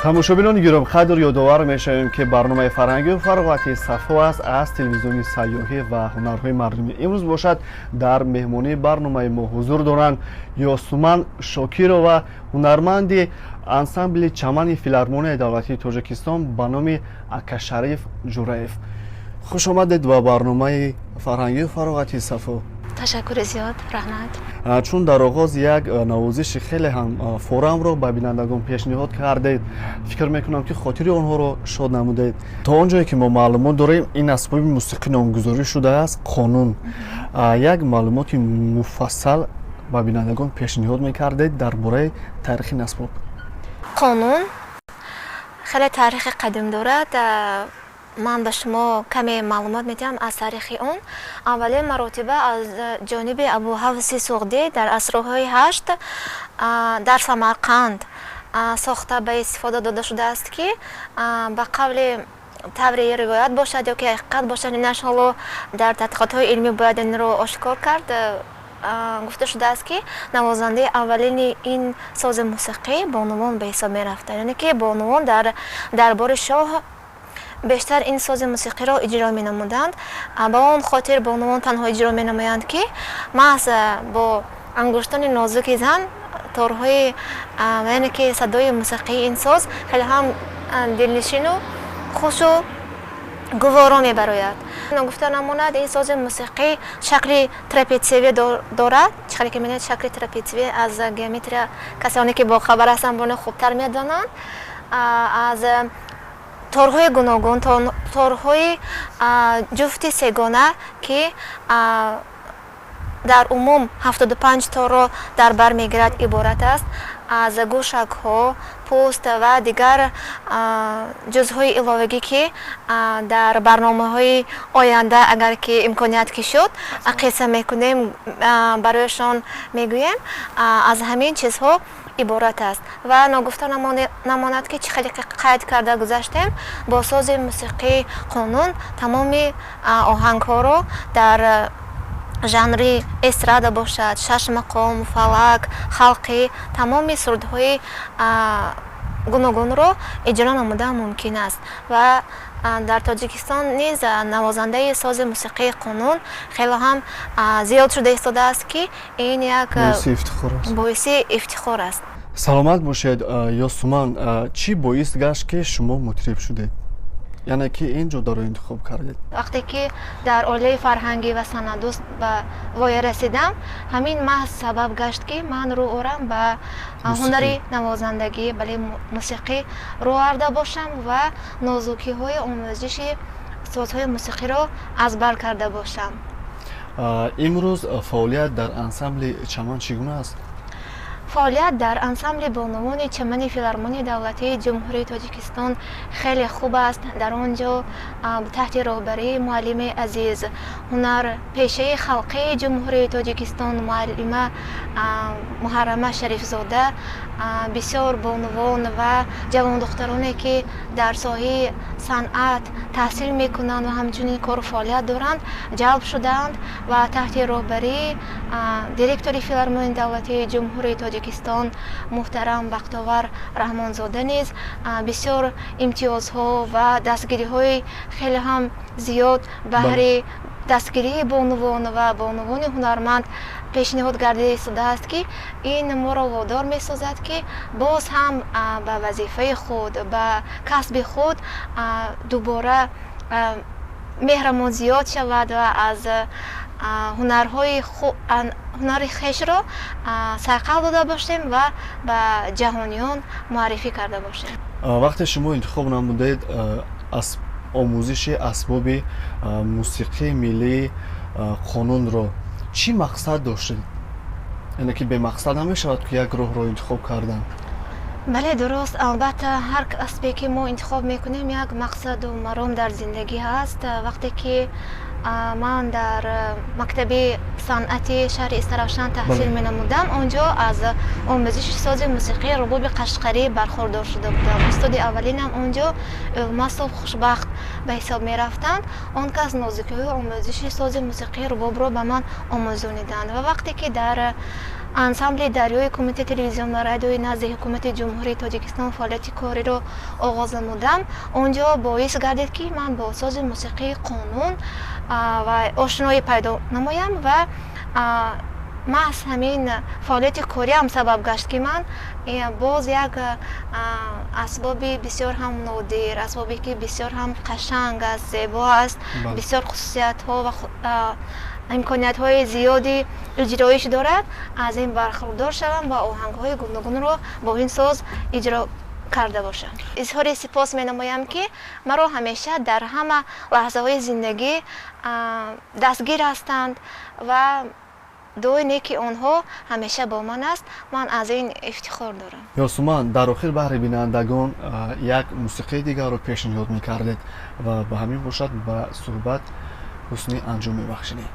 Тамошобинони гиромқадр, ёдовар мешавем, ки барномаи фарҳангию фароғати «Сафо» аст аз телевизиони сайёҳӣ ва ҳунарҳои мардумӣ. Имрӯз бошад, дар меҳмонии барномаи мо ҳузур доранд Ёсуман Шокирова, ҳунарманди ансамбли «Чамани» Филармонияи давлатии Тоҷикистон ба номи Акашариф Ҷураев. Хуш омадед ба барномаи фарҳангию фароғати «Сафо». Ташаккури зиёд, раҳмат. Чун дар оғоз як навозиши хеле ҳам форамро ба бинандагон пешниҳод кардед, фикр мекунам, ки хотири онҳоро шод намудед. То он ҷое ки мо маълумот дорем, ин асбоби мусиқӣ номгузорӣ шудааст қонун. Як маълумоти муфассал ба бинандагон пешниҳод мекардед дар бораи таърихи ин асбоб. Қонун хеле таърихи қадим дорад. Ман ба шумо каме маълумот медиҳам аз таърихи он. Аввалин маротиба аз ҷониби Абуҳафси Суғдӣ дар асрҳои ҳашт дар Самарқанд сохта, ба истифода дода шудааст, ки ба қавли таври ривоят бошад ё ки ҳақиқат бошад, инаш ҳоло дар тадқиқотҳои илмӣ бояд инро ошкор кард, гуфта шудааст, ки навозандаи аввалини ин сози мусиқӣ бонувон ба ҳисоб мерафтанд, яъне ки бонувон дар дарбори шоҳ бештар ин сози мусиқиро иҷро менамуданд. Ба он хотир бонувон танҳо иҷро менамоянд, ки маҳз бо ангуштони нозуки зан торҳои, яъне ки садои мусиқии ин соз хеле ҳам дилнишину хушу гуворо мебарояд. Ногуфта намонад, ин сози мусиқӣ шакли трапетсиявӣ дорад. Чӣ хеле ки мебинед, шакли трапетсиявӣ, аз геометрия касоне ки бохабар ҳастанд, боне хубтар медонанд, аз торҳои гуногун, торҳои ҷуфти сегона, ки дар умум 75 торро дар бар мегирад, иборат аст аз гӯшакҳо, пӯст ва дигар ҷузъҳои иловагӣ, ки дар барномаҳои оянда, агар ки имконият ки шуд, қисса мекунем, барояшон мегӯем, аз ҳамин чизҳо иборат аст. Ва ногуфта намонад, ки чӣ хеле қайд карда гузаштем, бо сози мусиқии қонун тамоми оҳангҳоро дар жанри эстрада бошад, шашмақом, фалак, халқӣ, тамоми сурудҳои гуногунро иҷро намудан мумкин аст. Ва дар Тоҷикистон низ навозандаи сози мусиқии қонун хеле ҳам зиёд шуда истодааст, ки ин як боиси ифтихор аст. Саломат бошед, Ёсуман. Чӣ боис гашт, ки шумо мутриб шудед, яъне ки ин ҷодаро интихоб кардед? Вақте ки дар оилаи фарҳангӣ ва санъатдӯст ба воя расидам, ҳамин маҳз сабаб гашт, ки ман рӯ орам ба ҳунари навозандагӣ, бале, мусиқӣ рӯ оварда бошам ва нозукиҳои омӯзиши созҳои мусиқиро аз бар карда бошам. Имрӯз фаъолият дар ансамбли «Чаман» чӣ гуна аст? Фаъолият дар ансамбли бонувони «Чамани» Филармонияи давлатии Ҷумҳурии Тоҷикистон хеле хуб аст. Дар он ҷо таҳти роҳбарии муаллими азиз, ҳунар пешаи халқии Ҷумҳурии Тоҷикистон, муаллима Муҳаррама Шарифзода, бисёр бонувон ва ҷавондухтароне, ки дар соҳаи санъат таҳсил мекунанд ва ҳамчунин кору фаъолият доранд, ҷалб шудаанд ва таҳти роҳбарии директори Филармонияи давлатии Ҷумҳурии Тоҷикистон муҳтарам Бахтовар Раҳмонзода низ бисёр имтиёзҳо ва дастгириҳои хеле ҳам зиёд баҳри дастгирии бонувон ва бонувони ҳунарманд пешниҳод гардида истодааст, ки ин моро водор месозад, ки боз ҳам ба вазифаи худ, ба касби худ дубора меҳрамон зиёд шавад ва аз ҳунарҳои ҳунари хешро сайқал дода бошем ва ба ҷаҳониён муаррифӣ карда бошем. Вақте шумо интихоб намудед омӯзиши асбоби мусиқии миллии қонунро, чӣ мақсад доштед? Яъне ки бемақсад намешавад, ки як роҳро интихоб кардан. Бале, дуруст. Албатта, ҳар касбе ки мо интихоб мекунем, як мақсаду маром дар зиндагӣ ҳаст. Вақте ки ман дар мактаби санъати шаҳри Истаравшан таҳсил менамудам, он ҷо аз омӯзиши сози мусиқии рубоби қашқарӣ бархурдор шуда будам. Устоди аввалинам он ҷо Улмасов Хушбахт ба ҳисоб мерафтанд, он кас нозукиҳои омӯзиши сози мусиқии рубобро ба ман омӯзониданд. Ва вақте ки дар ансамбли дарёи Кумитаи телевизион ва радиои назди Ҳукумати Ҷумҳурии Тоҷикистон фаъолияти кориро оғоз намудам, он ҷо боис гардид, ки ман бо сози мусиқии қонун ва ошноӣ пайдо намоям. Ва маҳз ҳамин фаъолияти кориам сабаб гашт, ки ман боз як асбоби бисёр ҳам нодир, асбобе ки бисёр ҳам қашанг аст, зебо аст, бисёр хусусиятҳо ва имкониятҳои зиёди иҷроиш дорад, аз ин бархурдор шавам ва оҳангҳои гуногунро бо ин соз иҷро карда бошам. Изҳори сипос менамоям, ки маро ҳамеша дар ҳама лаҳзаҳои зиндагӣ дастгир ҳастанд ва дуои неки онҳо ҳамеша бо ман аст. Ман аз ин ифтихор дорам. Ёсуман, дар охир баҳри бинандагон як мусиқии дигарро пешниҳод мекардед ва ба ҳамин бошад ба суҳбат ҳусни анҷом мебахшидем.